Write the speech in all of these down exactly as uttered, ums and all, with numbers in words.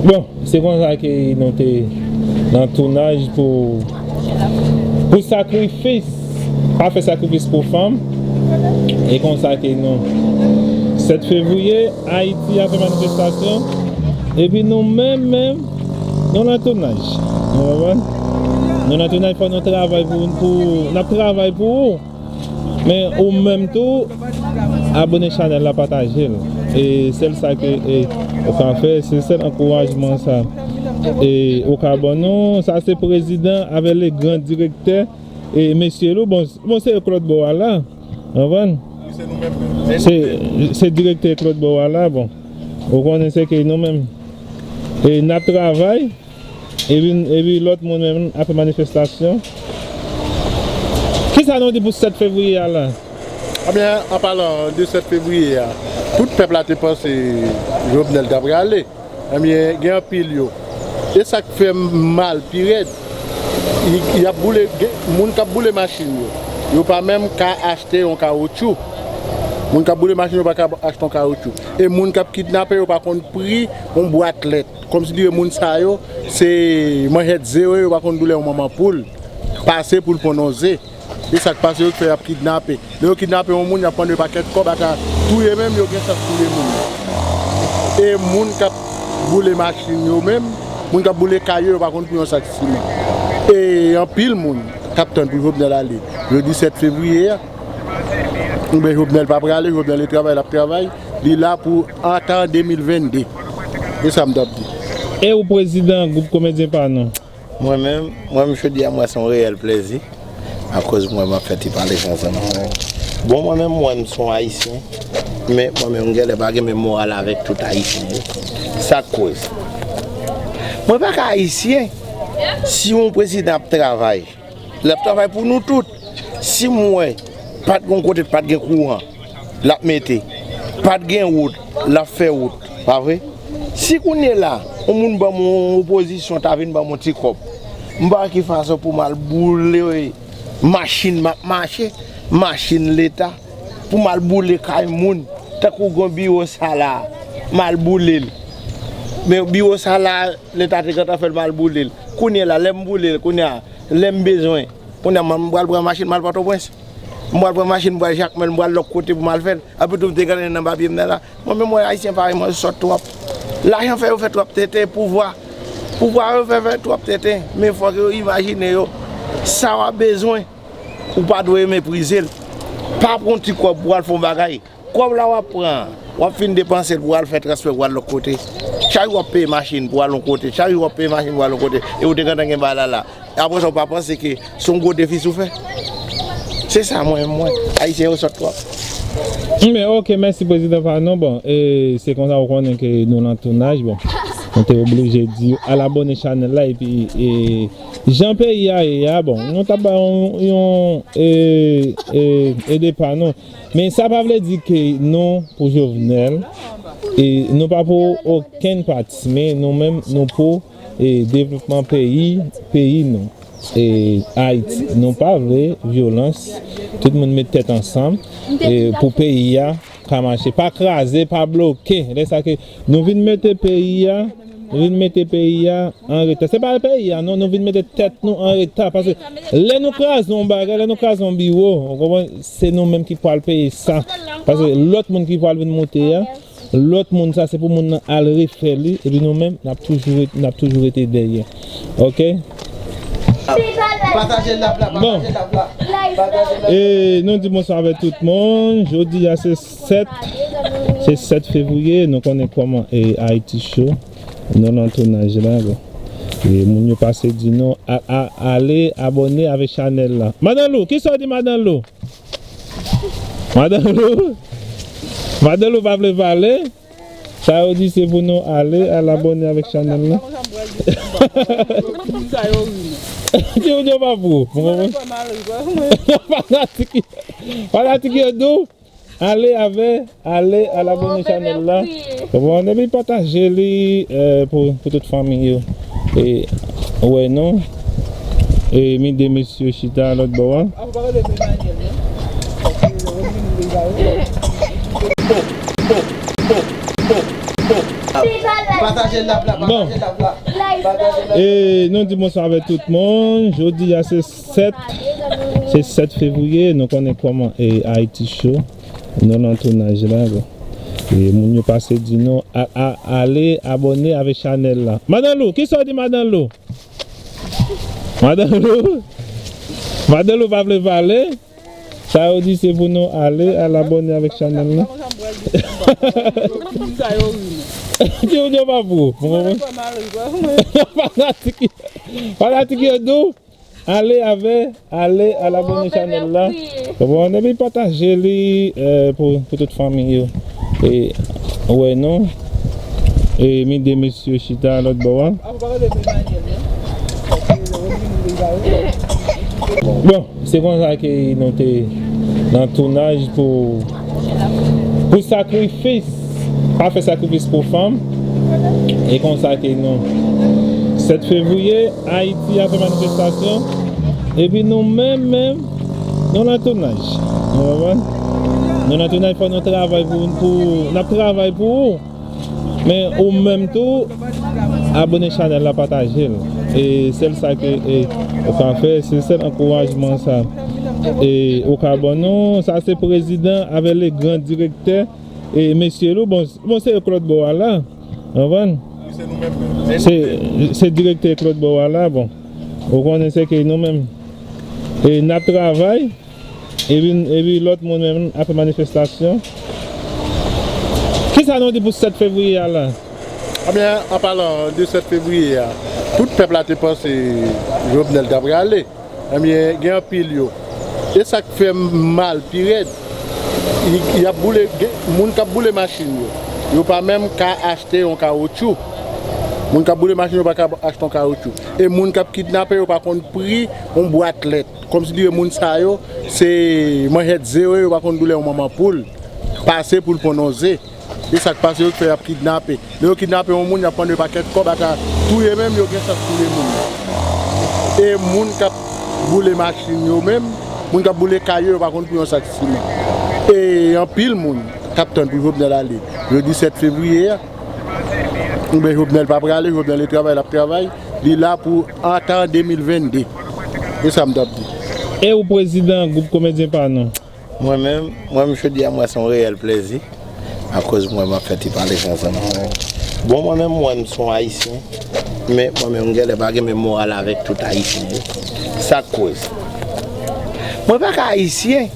Bon, se konsa ke nou te nan tounaj pou, pou sakrifis, pa fè sakrifis pou fanm. E konsa ke nou, sèt fevriye, Ayiti ap fè manifestasyon. Epi nou menm, menm, nou nan tounaj. Nou konprann? Nou nan tounaj, fò nou travay pou, pou, n ap travay pou ou. Men ou menm tou, abone chanèl la, pataje l. E sèl sa ke, e, ou ka fè, se sèl ankourajman sa. E ou ka ban nou, sa se prezidan avè le gran direktè, e mesye Lou, bon, bon se Claude Boala, konprann? Se, se direktè Claude Boala, bon. Ou konnen se ke nou menm. E n ap travay. Epi, epi lòt moun menm ap fè manifestasyon. Kisa nou di pou sèt fevriye a la? Ebyen, an palan de sèt fevriye a, tout pèp la te panse Jovenel ta prale. Ebyen, gen anpil yo. E sa k fè m mal pi rèd, y, y ap boule, gen moun k ap boule machin yo. Yo pa menm ka achte yon kawotchou. Moun k ap boule machin yo pa ka achte yon kawotchou. E moun k ap kidnape yo pa konn pri yon bwat lèt. Kòmsidire moun sa yo, se manchèt ze yo, yo pa konn doulè yon manman poul. Pase pou l ponn yon ze. E sa k pase yo k fè y ap kidnape. Lè yo kidnape yon moun, y ap pran de pakèt kòb, ata touye menm, yo gen chans touye moun nan. E moun k ap boule machin yo menm, moun k ap boule kay yo, yo pa konn pou yon sak siman. E anpil moun k ap tann pou Jovenel ale jodi sèt fevriye a, oubyen Jovenel pa prale, Jovenel e travay l ap travay, li la pou anta de mil vennde. Se sa m t ap di. E ou prezidan gwoup komedyen pa nou? Mwen menm, mwen menm jodi a mwen se yon reyèl plezi. Akoz mwen m ap fè ti pale franse mwen. Bon, mwen menm mwen m se yon ayisyen, men mwen menm m genlè pa gen menm moral avèk tout ayisyen yo. Sa k koz? Mwen pa ka ayisyen si yon prezidan ap travay. L ap travay pou nou tout. Si m wè pa t gen yon kote pa t gen kouran, l ap mete. Pa t gen wout, l ap fè wout. Pa vre? Si kounye la, yon moun ban m yon opozisyon ta vin ban m yon ti kòb, m pa wè ki fason pou m al boule machin m ap mache, machin leta, pou m al boule kay moun, tankou gen biwo sa la, m al boule l. Men biwo sa la, leta te gentan fè l, m al boule l. Kounye la, lè m boule l, kounye a, lè m bezwen, kounye a, m pral pran machin, m al Pòtoprens. M pral pran machin, m pral Jakmèl, m pral lòt kote pou m al fè l. Epi tou, m te gentan nan papye m nan la. Mwen menm, mwen, ayisyen parèy mwen, yo sòt twòp. Lajan fè yo fè twòp tenten, pouvwa. Pouvwa yo fè, fè twòp tenten. Men fòk yo imajine yo. Sa w ap bezwen, ou pa dwe meprize l. Pa pran ti kòb pou w al fè yon bagay. Kòb la w ap pran an, w ap fin depanse l pou w al fè transfè pou w al lòt kote. Chak jou w ap peye machin pou w al yon kote, chak jou w ap peye machin pou w al yon kote, e ou te gentan gen bagay la la. E apre sa, ou pa panse ke se yon gwo defis ou fè? Se sa, mwen menm, mwen. Ayisyen yo sòt twòp. Men, ok, mèsi, prezidan pa nou. Bon, e se konsa ou konnen ke nou nan tounaj, bon. Nou te oblije di al abone chanèl la, epi, e, jan peyi a ye a, bon, nou t ap bay yon, yon, e, e, ede pa nou. Men sa pa vle di ke nou pou Jovenel, e nou pa pou okenn pati, men nou menm, nou pou, e, devlopman peyi, peyi nou, e, Ayiti. Nou pa vle vyolans, tout moun met tèt ansanm, e, pou peyi a ka mache. Pa kraze, pa bloke. Lè sa ke nou vin mete peyi a, nou vin mete peyi a an reta. Se pa peyi a, non, nou vin mete tèt nou an reta. Paske lè nou kraze yon bagay, lè nou kraze yon biwo, ou konprann, se nou menm ki pral peye sa. Paske lòt moun ki pral vin moute a, lòt moun sa, se pou moun nan al refè li, epi nou menm, n ap toujou ret-, n ap toujou rete dèyè. Ok? Pataje live la, bon, pataje live la. Pataje live la. E nou di bonswa avèk tout moun. Jodi a se sèt, se sèt fevriye, nou konnen kòman e Ayiti Show. Nou nan tounaj la, bon. E moun yo pase di nou, a, a, ale abòne avèk chanèl la. Madan Lou, kisa w di Madan Lou? Madan Lou? Madan Lou pa vle pale? Sa yo di se pou nou ale al abòne avèk chanèl la. Ti moun yo pa pou ou, ou konprann? Fanatik, fanatik yo di w, ale avè, ale al abòne chanèl la. Bon, epi pataje li, eh, pou, pou tout fanmi yo. E, wè nou. E, mi de mesye chita lòt bò a. Pataje live la, pataje live la. Bon. E nou di bonswa avèk tout moun. Jodi a se sèt, se sèt fevriye. Nou konnen kòman e Ayiti cho. Nou nan tounaj la, bon. E moun yo pase di nou, a, a, ale abòne avèk chanèl la. Madan Lou, kisa w di Madan Lou? Madan Lou? Madan Lou pa vle pale? Sa yo di se pou nou ale, al abòne avèk chanèl la. Ti yo di yo pa pou ou. Fanatik, fanatik yo di w, ale avè, ale, al abòne chanèl la. Bon, epi pataje li, eh, pou, pou tout fanmi yo. E, wè, non? E, mi de mesye chita lòt bò a. Bon, se konsa ke nou te nan tounaj pou, pou sakrifis, pa fè sakrifis pou fanm. E konsa ke nou, sèt fevriye, Ayiti ap fè manifestasyon. Epi nou menm, menm, nou nan tounaj. Nou konprann? Nou nan tounaj, fò nou travay pou, pou, n ap travay pou ou. Men ou menm tou, abòne chanèl la, pataje l. E sèl sa ke, e, ou ka fè, se sèl ankourajman sa. E ou ka ban nou, sa se prezidan avè le gran direktè, e mesye Lou, bon, bon, se yo k lòt bò a la. Ou konprann? Se, se direktè k lòt bò a la, bon. Ou konnen se ke nou menm. E n ap travay. Epi, epi lòt moun menm ap fè manifestasyon. Kisa nou di pou sèt fevriye a la? Ebyen, an palan de sèt fevriye a, tout pèp la te panse Jovenel ta prale. Ebyen, gen anpil yo. E sa k fè m mal pi rèd, y, y ap boule, gen moun k ap boule machin yo. Yo pa menm ka achte yon kawotchou. Moun k ap boule machin yo pa ka achte yon kawotchou. E moun k ap kidnape yo pa konn pri yon bwat lèt. Kòmsidire moun sa yo, se manchèt ze yo, yo pa konn doulè yon manman poul pase pou l ponn yon ze. E sa k pase yo k fè y ap kidnape. Lè yo kidnape yon moun, y ap mande pakèt kòb, ata touye menm, yo gen chans touye moun nan. E moun k ap boule machin yo menm, moun k ap boule kay yo, yo pa konn pou yon sak siman. E anpil moun k ap tann pou Jovenel ale, yo di sèt fevriye a, oubyen Jovenel pa prale, Jovenel e travay, l ap travay, li la pou anta de mil venn de. E sa m t ap di. E ou prezidan gwoup komedyen pa nou? Mwen menm, mwen menm jodi a mwen se yon reyèl plezi. Akoz mwen m ap fè ti pale ansanm. Bon, mwen menm mwen m se yon ayisyen, men mwen menm m genlè pa gen menm moral avèk tout ayisyen yo. Sa k koz? Mwen pa ka ayisyen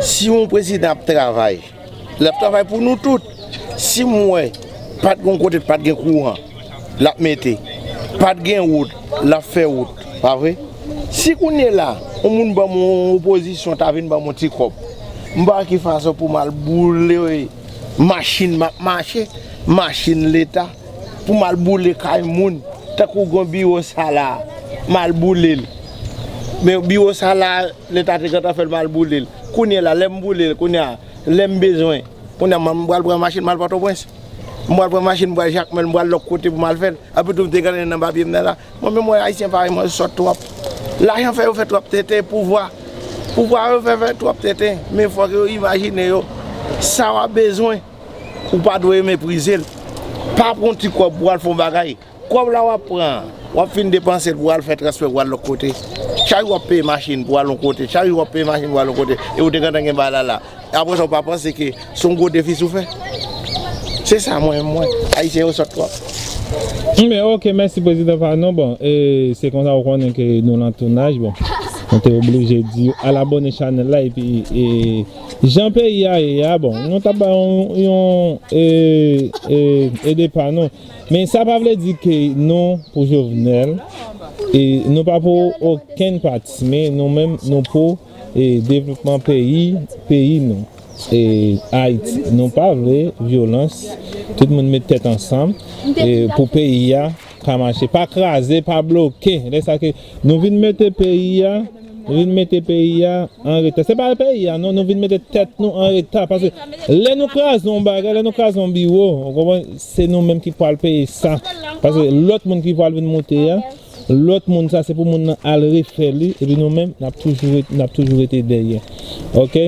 si yon prezidan ap travay. L ap travay pou nou tout. Si m wè pa t gen yon kote, pa t gen kouran, l ap mete. Pa t gen wout, l ap fè wout. Pa vre? Si kounye la, yon moun ban m yon opozisyon, ta vin ban m yon ti kòb, m pa wè ki fason pou m al boule machin m ap mache, machin leta, pou m al boule kay moun, tankou gen biwo sa la, m al boule l. Men biwo sa la, leta te gentan fè l, m al boule l. Kounye la, lè m boule l, kounye a, lè m bezwen, kounye a, m pral pran machin, m al Pòtoprens. M pral pran machin, m pral Jakmèl, m pral lòt kote pou m al fè l. Epi tou, m te gentan nan papye m nan la. Mwen menm, mwen, ayisyen parèy mwen, yo sòt twòp. Lajan fè yo fè twòp tenten, pouvwa. Pouvwa yo fè, fè twòp tenten. Men fòk yo imajine yo. Sa w ap bezwen, ou pa dwe meprize l. Pa pran ti kòb pou al fè yon bagay. Kòb la w ap pran an, w ap fin depanse l pou w al fè transfè pou w al lòt kote. Chak jou w ap peye machin pou w al yon kote, chak jou w ap peye machin pou w al yon kote, e ou te gentan gen bagay la la. E apre sa, ou pa panse ke se yon gwo defis ou fè? Se sa, mwen, mwen. Ayisyen yo sòt twòp. Men, ok, mèsi, prezidan pa nou. Bon, e se konsa ou konnen ke nou nan tounaj, bon. Nou te oblije di, al abòne chanèl la, epi, e, jan peyi a ye a, bon, nou t ap bay yon, yon, e, e, ede pa nou. Men sa pa vle di ke nou pou Jovenel, e nou pa pou okenn pati, men nou menm, nou pou, e, devlopman peyi, peyi nou, e, Ayiti. Nou pa vle vyolans, tout moun met tèt ansanm, e, pou peyi a ka mache. Pa kraze, pa bloke. Lè sa ke nou vin mete peyi a, nou vin mete peyi a an reta. Se pa peyi a, non, nou vin mete tèt nou an reta. Paske lè nou kraze yon bagay, lè nou kraze yon biwo, ou konprann, se nou menm ki pral peye sa. Paske lòt moun ki pral vin moute a, lòt moun sa, se pou moun nan al refè li, epi nou menm, n ap toujou ret-, n ap toujou rete dèyè. Ok?